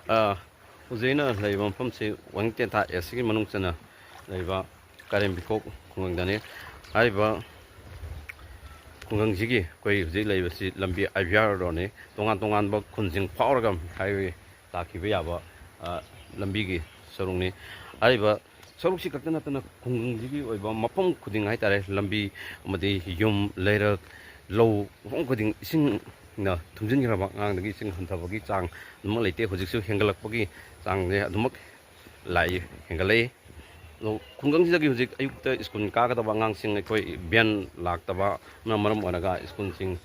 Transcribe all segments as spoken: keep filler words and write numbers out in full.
ꯑ, ꯍꯧꯖꯤꯛ ꯑꯩꯅ ꯂꯩꯔꯤꯕ ꯃꯐꯝꯁꯤ ꯋꯥꯍꯦꯡ ꯇꯦꯟꯊꯥ ꯑꯦꯁ ꯁꯤꯒꯤ ꯃꯅꯨꯡ ꯆꯟꯅ ꯂꯩꯕ ꯀꯥꯏꯔꯦꯝꯕꯤꯈꯣꯛ ꯈꯨꯡꯒꯪꯗꯅꯤ꯫ ꯍꯥꯏꯔꯤꯕ ꯈꯨꯡꯒꯪꯁꯤꯒꯤ ꯑꯩꯈꯣꯏ ꯍꯧꯖꯤꯛ ꯂꯩꯔꯤꯕꯁꯤ ꯂꯝꯕꯤ ꯑꯥꯏ ꯕꯤ ꯑꯥꯔ ꯔꯣꯗꯅꯤ꯫ ꯇꯣꯉꯥꯟ ꯇꯣꯉꯥꯟꯕ ꯈꯨꯟꯁꯤꯡ ꯐꯥꯎꯔꯒ ꯍꯥꯏꯋꯦ ꯇꯥꯈꯤꯕ ꯌꯥꯕ, ꯑ, ꯂꯝꯕꯤꯒꯤ ꯁꯔꯨꯛꯅꯤ꯫ ꯍꯥꯏꯔꯤꯕ ꯁꯔꯨꯛꯁꯤ ꯈꯛꯇ ꯅꯠꯇꯅ ꯈꯨꯡꯒꯪꯁꯤꯒꯤ ꯑꯣꯏꯕ ꯃꯐꯝ ꯈꯨꯗꯤꯡ ꯍꯥꯏꯇꯥꯔꯦ, ꯂꯝꯕꯤ ꯑꯃꯗꯤ ꯌꯨꯝ, ꯂꯩꯔꯛ, ꯂꯧ, ꯃꯐꯝ ꯈꯨꯗꯤꯡ ꯏꯁꯤꯡꯅ ꯊꯨꯝꯖꯤꯟꯈ꯭ꯔꯕ ꯑꯉꯥꯡꯗꯒꯤ ꯏꯁꯤꯡ ꯍꯟꯊꯕꯒꯤ ꯆꯥꯡ ꯑꯗꯨꯃꯛ ꯂꯩꯇꯦ꯫ ꯍꯧꯖꯤꯛꯁꯨ ꯍꯦꯟꯒꯠꯂꯛꯄꯒꯤ ꯆꯥꯡꯁꯦ ꯑꯗꯨꯃꯛ ꯂꯥꯛꯏ, ꯍꯦꯟꯒꯠꯂꯛꯏ꯫ ꯑꯗꯣ ꯈꯨꯡꯒꯪꯁꯤꯗꯒꯤ ꯍꯧꯖꯤꯛ ꯑꯌꯨꯛꯇ ꯁ꯭ꯀꯨꯜ ꯀꯥꯒꯗꯕ ꯑꯉꯥꯡꯁꯤꯡ ꯑꯩꯈꯣꯏ ꯚꯦꯟ ꯂꯥꯛꯇꯕꯅ ꯃꯔꯝ ꯑꯣꯏꯔꯒ ꯁ꯭ꯀꯨꯜꯁꯤꯡ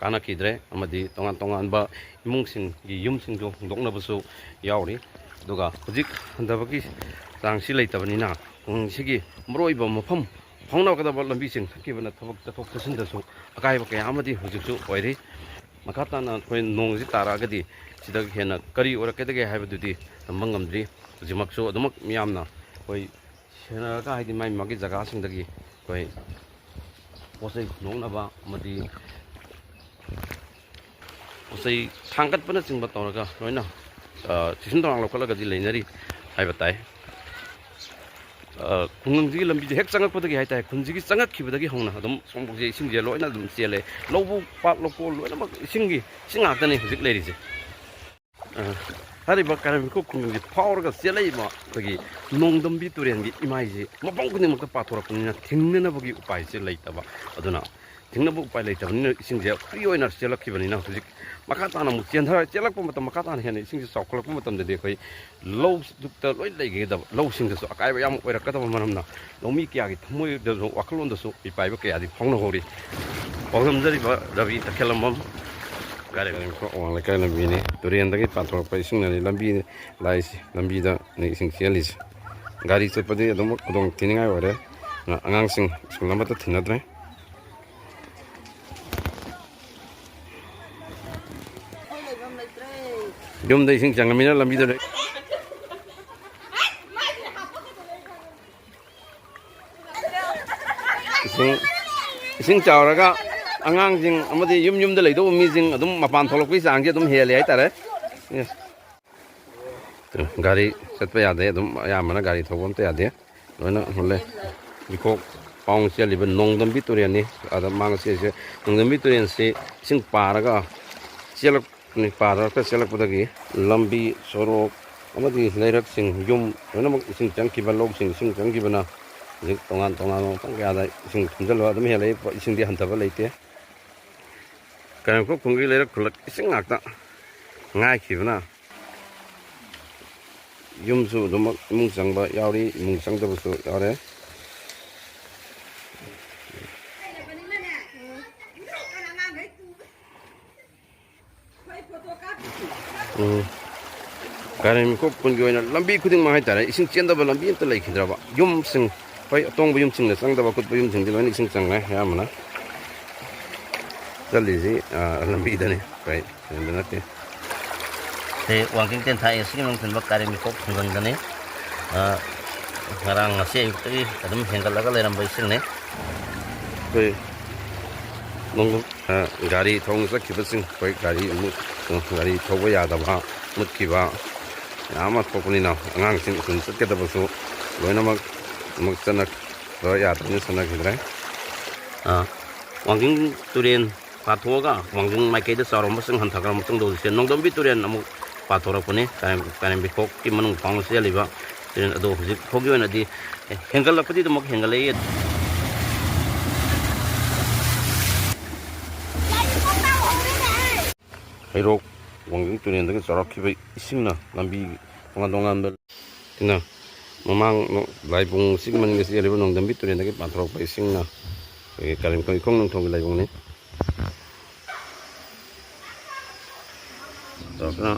ꯀꯥꯟꯅꯈꯤꯗ꯭ꯔꯦ ꯑꯃꯗꯤ ꯇꯣꯉꯥꯟ ꯇꯣꯉꯥꯟꯕ ꯏꯃꯨꯡꯁꯤꯡꯒꯤ ꯌꯨꯝꯁꯤꯡꯁꯨ ꯍꯣꯡꯗꯣꯛꯅꯕꯁꯨ ꯌꯥꯎꯔꯤ꯫ ꯑꯗꯨꯒ ꯍꯧꯖꯤꯛ ꯍꯟꯊꯕꯒꯤ ꯆꯥꯡꯁꯤ ꯂꯩꯇꯕꯅꯤꯅ ꯈꯨꯡꯒꯪꯁꯤꯒꯤ ꯃꯔꯨꯑꯣꯏꯕ ꯃꯐꯝ ꯐꯥꯎꯅꯒꯗꯕ ꯂꯝꯕꯤꯁꯤꯡ ꯊꯠꯈꯤꯕꯅ ꯊꯕꯛ ꯆꯠꯊꯣꯛ ꯆꯠꯁꯤꯟꯗꯁꯨ ꯑꯀꯥꯏꯕ ꯀꯌꯥ ꯑꯃꯗꯤ ꯍꯧꯖꯤꯛꯁꯨ ꯑꯣꯏꯔꯤ꯫ ꯃꯈꯥ ꯇꯥꯅ ꯑꯩꯈꯣꯏ ꯅꯣꯡꯁꯤ ꯇꯥꯔꯛꯑꯒꯗꯤ ꯁꯤꯗꯒꯤ ꯍꯦꯟꯅ ꯀꯔꯤ ꯑꯣꯏꯔꯛꯀꯗꯒꯦ ꯍꯥꯏꯕꯗꯨꯗꯤ ꯇꯝꯕ ꯉꯝꯗ꯭ꯔꯤ꯫ ꯍꯧꯖꯤꯛꯃꯛꯁꯨ ꯑꯗꯨꯃꯛ ꯃꯤꯌꯥꯝꯅ ꯑꯩꯈꯣꯏ ꯁꯦꯟꯅꯔꯒ, ꯍꯥꯏꯗꯤ ꯃꯥꯒꯤ ꯃꯥꯒꯤ ꯖꯒꯥꯁꯤꯡꯗꯒꯤ ꯑꯩꯈꯣꯏ ꯄꯣꯠ ꯆꯩ ꯍꯨꯟꯗꯣꯛꯅꯕ ꯑꯃꯗꯤ ꯄꯣꯠ ꯆꯩ ꯊꯥꯡꯒꯠꯄꯅꯆꯤꯡꯕ ꯇꯧꯔꯒ ꯂꯣꯏꯅ, ꯑ, ꯆꯦꯛꯁꯤꯟ ꯊꯧꯔꯥꯡ ꯂꯧꯈꯠꯂꯒꯗꯤ ꯂꯩꯅꯔꯤ ꯍꯥꯏꯕ ꯇꯥꯏ꯫ ꯑ, ꯈꯨꯡꯒꯪꯁꯤꯒꯤ ꯂꯝꯕꯤꯁꯦ ꯍꯦꯛ ꯆꯪꯉꯛꯄꯗꯒꯤ ꯍꯥꯏꯇꯥꯔꯦ, ꯈꯨꯟꯁꯤꯒꯤ ꯆꯪꯉꯛꯈꯤꯕꯗꯒꯤ ꯍꯧꯅ ꯑꯗꯨꯝ ꯁꯣꯝꯕꯨꯛꯁꯦ ꯏꯁꯤꯡꯁꯦ ꯂꯣꯏꯅ ꯑꯗꯨꯝ ꯆꯦꯜꯂꯦ꯫ ꯂꯧꯕꯨꯛ, ꯄꯥꯠ, ꯂꯧꯀꯣꯜ ꯂꯣꯏꯅꯃꯛ ꯏꯁꯤꯡꯒꯤ, ꯏꯁꯤꯡ ꯉꯥꯛꯇꯅꯤ ꯍꯧꯖꯤꯛ ꯂꯩꯔꯤꯁꯦ꯫ ꯑ, ꯍꯥꯏꯔꯤꯕ ꯀꯥꯏꯔꯦꯝꯕꯤꯈꯣꯛ ꯈꯨꯡꯒꯪꯁꯤ ꯐꯥꯎꯔꯒ ꯆꯦꯜꯂꯛꯏꯕ ꯑꯩꯈꯣꯏꯒꯤ ꯅꯣꯡꯗꯝꯕꯤ ꯇꯨꯔꯦꯜꯒꯤ ꯏꯃꯥꯏꯁꯤ ꯃꯐꯝ ꯈꯨꯗꯤꯡꯃꯛꯇ ꯄꯥꯊꯣꯔꯛꯄꯅꯤꯅ ꯊꯤꯡꯅꯅꯕꯒꯤ ꯎꯄꯥꯏꯁꯦ ꯂꯩꯇꯕ꯫ ꯑꯗꯨꯅ ꯊꯤꯡꯅꯕ ꯎꯄꯥꯏ ꯂꯩꯇꯕꯅꯤꯅ ꯏꯁꯤꯡꯁꯦ ꯐ꯭ꯔꯤ ꯑꯣꯏꯅ ꯆꯦꯜꯂꯛꯈꯤꯕꯅꯤꯅ ꯍꯧꯖꯤꯛ ꯃꯈꯥ ꯇꯥꯅ ꯑꯃꯨꯛ ꯆꯦꯟꯊꯔ ꯆꯦꯜꯂꯛꯄ ꯃꯇꯝ, ꯃꯈꯥ ꯇꯥꯅ ꯍꯦꯟꯅ ꯏꯁꯤꯡꯁꯦ ꯆꯥꯎꯈꯠꯂꯛꯄ ꯃꯇꯝꯗꯗꯤ ꯑꯩꯈꯣꯏ ꯂꯧꯗꯨꯛꯇ ꯂꯣꯏ ꯂꯩꯒꯗꯕ, ꯂꯧꯁꯤꯡꯗꯁꯨ ꯑꯀꯥꯏꯕ ꯌꯥꯝ ꯑꯣꯏꯔꯛꯀꯗꯕ ꯃꯔꯝꯅ ꯂꯧꯃꯤ ꯀꯌꯥꯒꯤ ꯊꯃꯣꯏꯗꯁꯨ, ꯋꯥꯈꯜꯂꯣꯟꯗꯁꯨ ꯏꯄꯥꯏꯕ ꯀꯌꯥꯗꯤ ꯐꯥꯎꯅꯍꯧꯔꯤ꯫ ꯄꯥꯎꯗꯝꯖꯔꯤꯕ ꯔꯕꯤ ꯇꯈꯦꯜꯂꯝꯕꯝ꯫ ꯀꯥꯏꯔꯦꯝꯕꯤꯈꯣꯛ ꯑꯋꯥꯡ ꯂꯩꯀꯥꯏ ꯂꯝꯕꯤꯅꯤ꯫ ꯇꯨꯔꯦꯟꯗꯒꯤ ꯄꯥꯊꯣꯔꯛꯄ ꯏꯁꯤꯡꯅꯅꯤ ꯂꯝꯕꯤ ꯂꯥꯛꯏꯁꯤ, ꯂꯝꯕꯤꯗꯅꯤ ꯏꯁꯤꯡ ꯆꯦꯜꯂꯤꯁꯦ꯫ ꯒꯥꯔꯤ ꯆꯠꯄꯗꯤ ꯑꯗꯨꯝ ꯈꯨꯗꯣꯡ ꯊꯤꯅꯤꯡꯉꯥꯏ ꯑꯣꯏꯔꯦ꯫ ꯑꯉꯥꯡꯁꯤꯡ ꯁ꯭ꯀꯨꯜ ꯑꯃꯠꯇ ꯊꯤꯟꯅꯗ꯭ꯔꯦ꯫ ꯌꯨꯝꯗ ꯏꯁꯤꯡ ꯆꯪꯉꯃꯤꯅ ꯂꯝꯕꯤꯗ ꯂꯩ꯫ ꯏꯁꯤꯡ, ꯏꯁꯤꯡ ꯆꯥꯎꯔꯒ ꯑꯉꯥꯡꯁꯤꯡ ꯑꯃꯗꯤ ꯌꯨꯝ ꯌꯨꯝꯗ ꯂꯩꯗꯧꯕ ꯃꯤꯁꯤꯡ ꯑꯗꯨꯝ ꯃꯄꯥꯟ ꯊꯣꯛꯂꯛꯄꯒꯤ ꯆꯥꯡꯁꯦ ꯑꯗꯨꯝ ꯍꯦꯜꯂꯦ ꯍꯥꯏꯇꯥꯔꯦ꯫ Yes꯫ ꯒꯥꯔꯤ ꯆꯠꯄ ꯌꯥꯗꯦ, ꯑꯗꯨꯝ ꯑꯌꯥꯝꯕꯅ ꯒꯥꯔꯤ ꯊꯧꯕ ꯑꯝꯇ ꯌꯥꯗꯦ, ꯂꯣꯏꯅ ꯍꯨꯜꯂꯦ꯫ ꯃꯤꯈꯣꯛ ꯄꯥꯎ ꯆꯦꯜꯂꯤꯕ ꯅꯣꯡꯗꯝꯕꯤ ꯇꯨꯔꯦꯜꯅꯤ꯫ ꯑꯗ ꯃꯥꯡ ꯆꯦꯜꯂꯤꯁꯦ, ꯅꯣꯡꯗꯝꯕꯤ ꯇꯨꯔꯦꯜꯁꯤ ꯏꯁꯤꯡ ꯄꯥꯔꯒ ꯆꯦꯜꯂꯛꯄꯅꯤ꯫ ꯄꯥꯔꯒ ꯆꯦꯜꯂꯛꯄꯗꯒꯤ ꯂꯝꯕꯤ, ꯁꯣꯔꯣꯛ ꯑꯃꯗꯤ ꯂꯩꯔꯛꯁꯤꯡ, ꯌꯨꯝ ꯂꯣꯏꯅꯃꯛ ꯏꯁꯤꯡ ꯆꯪꯈꯤꯕ, ꯂꯧꯁꯤꯡ ꯏꯁꯤꯡ ꯆꯪꯈꯤꯕꯅ ꯍꯧꯖꯤꯛ ꯇꯣꯉꯥꯟ ꯇꯣꯉꯥꯟꯕ ꯃꯐꯝ ꯀꯌꯥꯗ ꯏꯁꯤꯡ ꯊꯨꯝꯖꯤꯜꯂꯒ ꯑꯗꯨꯝ ꯍꯦꯜꯂꯛꯏ꯫ ꯏꯁꯤꯡꯗꯤ ꯍꯟꯊꯕ ꯂꯩꯇꯦ꯫ ꯀꯥꯏꯔꯦꯝꯈꯣꯛ ꯈꯨꯟꯒꯤ ꯂꯩꯔꯛ ꯈꯨꯜꯂꯛ ꯏꯁꯤꯡ ꯉꯥꯛꯇ ꯉꯥꯏꯈꯤꯕꯅ ꯌꯨꯝꯁꯨ ꯑꯗꯨꯃꯛ ꯏꯃꯨꯡ ꯆꯪꯕ ꯌꯥꯎꯔꯤ, ꯏꯃꯨꯡ ꯆꯪꯗꯕꯁꯨ ꯌꯥꯎꯔꯦ꯫ ꯎꯝ꯫ ꯀꯥꯏꯔꯦꯝꯈꯣꯛ ꯈꯨꯟꯒꯤ ꯑꯣꯏꯅ ꯂꯝꯕꯤ ꯈꯨꯗꯤꯡꯃꯛ ꯍꯥꯏꯇꯥꯔꯦ, ꯏꯁꯤꯡ ꯆꯦꯟꯗꯕ ꯂꯝꯕꯤ ꯑꯝꯇ ꯂꯩꯈꯤꯗ꯭ꯔꯕ꯫ ꯌꯨꯝꯁꯤꯡ, ꯍꯣꯏ, ꯑꯇꯣꯡꯕ ꯌꯨꯝꯁꯤꯡꯗ ꯆꯪꯗꯕ ꯈꯣꯠꯄ ꯌꯨꯝꯁꯤꯡꯗꯤ ꯂꯣꯏꯅ ꯏꯁꯤꯡ ꯆꯪꯉꯦ ꯑꯌꯥꯝꯕꯅ꯫ ꯆꯠꯂꯤꯁꯤ, ꯑ, ꯂꯝꯕꯤꯗꯅꯤ, ꯀꯩ ꯀꯩꯅꯣꯗ ꯅꯠꯇꯦ꯫ ꯁꯤ ꯋꯥꯡꯖꯤꯡ ꯇꯦꯟꯊꯥ ꯑꯦꯁꯀꯤ ꯃꯅꯨꯡ ꯆꯟꯕ ꯀꯥꯏꯔꯦꯝꯈꯣꯛ ꯈꯨꯡꯒꯪꯗꯅꯤ꯫ ꯑ, ꯉꯔꯥꯡ ꯉꯁꯤ ꯑꯌꯨꯛꯇꯒꯤ ꯑꯗꯨꯝ ꯍꯦꯟꯒꯠꯂꯒ ꯂꯩꯔꯝꯕ ꯏꯁꯤꯡꯅꯤ꯫ ꯑꯩꯈꯣꯏ ꯅꯣꯡ-, ꯑ, ꯒꯥꯔꯤ ꯊꯧꯅ ꯆꯠꯈꯤꯕꯁꯤꯡ, ꯑꯩꯈꯣꯏ ꯒꯥꯔꯤ ꯑꯃꯨꯛ, ꯒꯥꯔꯤ ꯊꯧꯕ ꯌꯥꯗꯕ, ꯃꯨꯠꯈꯤꯕ ꯃꯌꯥꯝ ꯑꯃ ꯊꯣꯛꯄꯅꯤꯅ, ꯑꯉꯥꯡꯁꯤꯡ ꯁ꯭ꯀꯨꯜ ꯆꯠꯀꯗꯕꯁꯨ ꯂꯣꯏꯅꯃꯛ ꯑꯃꯨꯛ ꯆꯠꯅꯕ ꯌꯥꯗꯕꯅꯤꯅ ꯆꯠꯅꯈꯤꯗ꯭ꯔꯦ꯫ ꯑ, ꯋꯥꯡꯖꯤꯡ ꯇꯨꯔꯦꯟ ꯄꯥꯊꯣꯛꯑꯒ ꯋꯥꯡꯖꯤꯡ ꯃꯥꯏꯀꯩꯗ ꯆꯥꯎꯔꯝꯕꯁꯤꯡ ꯍꯟꯊꯈ꯭ꯔ ꯃꯇꯨꯡꯗ ꯍꯧꯖꯤꯛꯁꯦ ꯅꯣꯡꯗꯝꯕꯤ ꯇꯨꯔꯦꯟ ꯑꯃꯨꯛ ꯄꯥꯊꯣꯔꯛꯄꯅꯤ꯫ ꯀꯥꯏꯔꯦꯝ-, ꯀꯥꯏꯔꯦꯝꯕꯤꯈꯣꯛꯀꯤ ꯃꯅꯨꯡ ꯐꯥꯎꯅ ꯆꯦꯜꯂꯤꯕ ꯇꯨꯔꯦꯟ ꯑꯗꯣ ꯍꯧꯖꯤꯛ ꯐꯥꯎꯒꯤ ꯑꯣꯏꯅꯗꯤ ꯍꯦꯟꯒꯠꯂꯛꯄꯗꯤ ꯑꯗꯨꯃꯛ ꯍꯦꯟꯒꯠꯂꯛꯏ꯫ ꯍꯩꯔꯣꯛ ꯋꯥꯡꯖꯤꯡ ꯇꯨꯔꯦꯟꯗꯒꯤ ꯆꯥꯎꯔꯛꯈꯤꯕ ꯏꯁꯤꯡꯅ ꯂꯝꯕꯤ ꯇꯣꯉꯥꯟ ꯇꯣꯉꯥꯟꯕ ꯁꯤꯅ ꯃꯃꯥꯡ ꯂꯥꯏꯕꯨꯡ ꯑꯁꯤꯒꯤ ꯃꯅꯤꯡꯗ ꯆꯦꯜꯂꯤꯕ ꯅꯣꯡꯗꯝꯕꯤ ꯇꯨꯔꯦꯟꯗꯒꯤ ꯄꯥꯊꯣꯔꯛꯄ ꯏꯁꯤꯡꯅ ꯑꯩꯈꯣꯏꯒꯤ ꯀꯥꯏꯔꯦꯝꯈꯣꯛ ꯏꯈꯣꯡ ꯅꯨꯡꯊꯣꯡꯒꯤ ꯂꯥꯏꯕꯨꯡꯅꯤ꯫ ꯆꯥꯎꯔꯥꯛꯅ